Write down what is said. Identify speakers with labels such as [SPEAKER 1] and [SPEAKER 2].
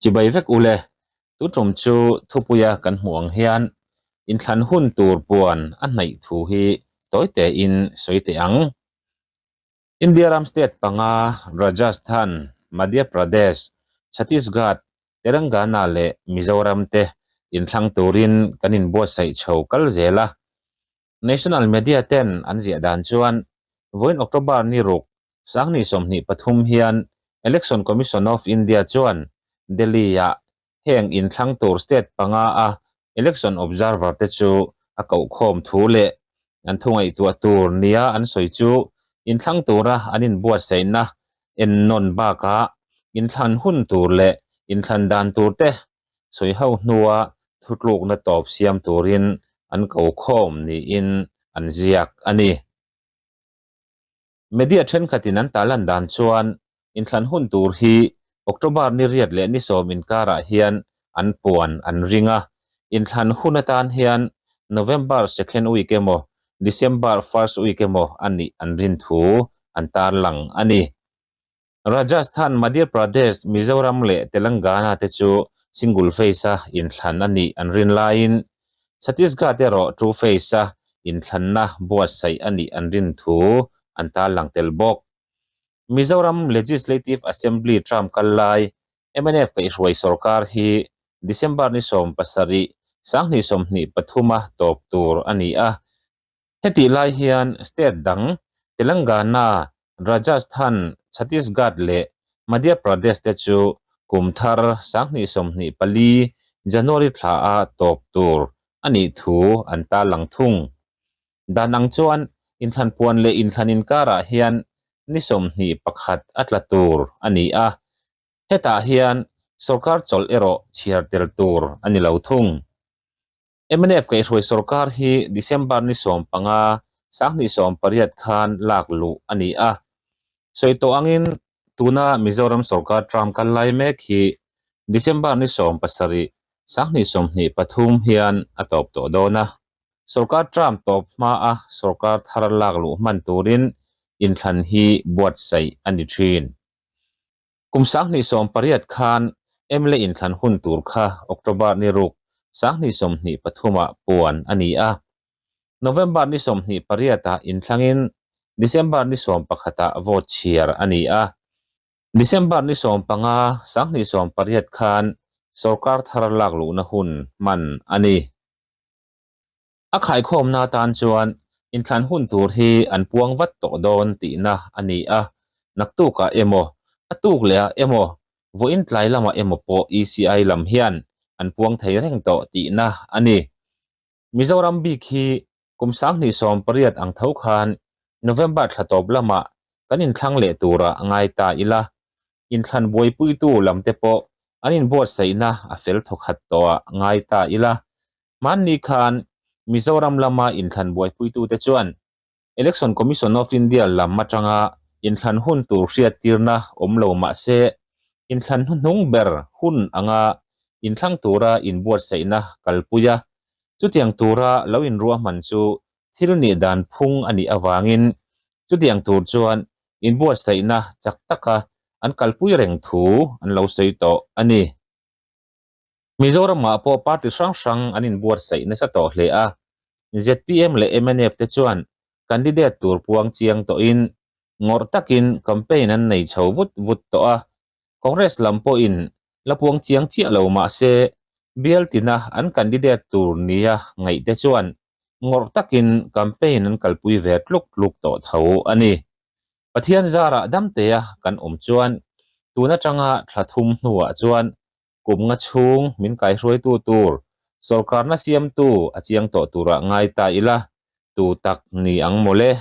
[SPEAKER 1] Chibai vek ule, tu tum chu thupuia kan hmuh ang hian inthlan hun tur puan a hnaih thu hi tawi tein sawi teh ang. India ram state panga Rajasthan, Madhya Pradesh, Chhattisgarh, Telangana leh Mizoram te inthlang turin kan inbuatsaih chho kal zel a. National media ten an ziah dan chuan vawiin October ni ruk, Sangni 23 hian Election Commission of India chuan Delhi-ah heng inthlang tur state panga a election observer te chu a kohkhawm thu leh an thu ngaihtuah tur nia an sawi chu inthlang tura an inbuatsaihna ennawn bakah inthlan hun tur leh inthlan dan tur te sawi ho hnua thutlukna tawp siam turin an ko khawm niin an ziak a ni. Media thenkhatin an tarlan dan chuan inthlan hun tur hi October ni riat leh ni sawm inkarah hian an puan an ring a, inthlan hun atan hian November second week emaw December first week emaw a nih an rin thu an tarlang a ni. Rajasthan, Madhya Pradesh, Mizoram leh Telangana te chu single phase-a inthlan a nih an rin laiin Chhattisgarh erawh two phase-a inthlanna buatsaih a nih an rin thu an tarlang tel bawk. Mizoram Legislative Assembly term kal lai mnf kaihhruai sorkar hi December ni 17, 2023-a tawp tur a ni a. Hetih lai hian state dang Telangana, Rajasthan, Chhattisgarh leh Madhya Pradesh te chu kum thar 2024 January thla a tawp tur a nih thu an tarlang thung. Dan ang chuan inthlan puan leh inthlan inkarah hian ni 21 a tla tur a ni a, hetah hian sorkar chawlh erawh chhiar tel tur a ni lo thung. Mnf kaihhruai sorkar hi December ni 15, 2018 khan lak luh a ni a. Sawi tawh angin tuna Mizoram sorkar term kal lai mek hi December ni 17, 2023 hian a tawp tawh dawn a. Sorkar term tawp hmaa sorkar thar lak luh hman turin inthlan hi buatsaih a ni thin. Kum 2018 khan mla inthlan hun tur kha October ni ruk 2023-ah puan a ni a. November ni 28-ah inthlangin December ni 11-ah vote chhiar a ni a. December ni 15, 2018 khan sorkar thar lak luhna hun hman a ni. A khaikhawmna atan chuan inthlan hun tur hi an puang vat tawh dawn tihna a ni a, naktukah emaw, a tuk lehah emaw, vawiin tlai lamah emaw pawh ECI lam hian an puang thei reng tawh tihna a ni. Mizoram bik hi kum 2018 ang tho khan November thla tawp lamah kan inthlang leh tura ngai ta ila, inthlan buaipuitu lamte pawh an inbuatsaihna a fel thawkhat tawhah ngai ta ila, Hmanni khan Mizoram lama inthlan buaipuitute chuan Election Commission of India lam atanga inthlan hun tur hriattirna awm lo mah se, inthlan hnuhnung ber hun anga inthlang tura inbuatsaihna kalpui a, chutiang tura lo inruahman chu thil nih dan phung a nih avangin chutiang tur chuan inbuatsaihna chak taka an kalpui reng thu an lo sawi tawh a ni. Mizoramah pawh party hrang hrang an inbuatsaih nasa tawh hle a, zpm leh mnf te chuan candidate tur puang chiang tawhin ngawrh takin campaign an nei chho vut vut tawh a, Congress lam pawhin la puang chiang chiah lo mah se bial tina an candidate tur nia ngaih te chuan ngawrh takin campaign an kalpui ve tluk tluk tawh tho a ni. Pathian zarah damtea kan awm chuan tun atanga thla thum hnuah chuan kum nga chhung min kaihruaitu tur sorkarna siamtu a chiang tawh turah ngai ta ila, tu tak ni ang mawle.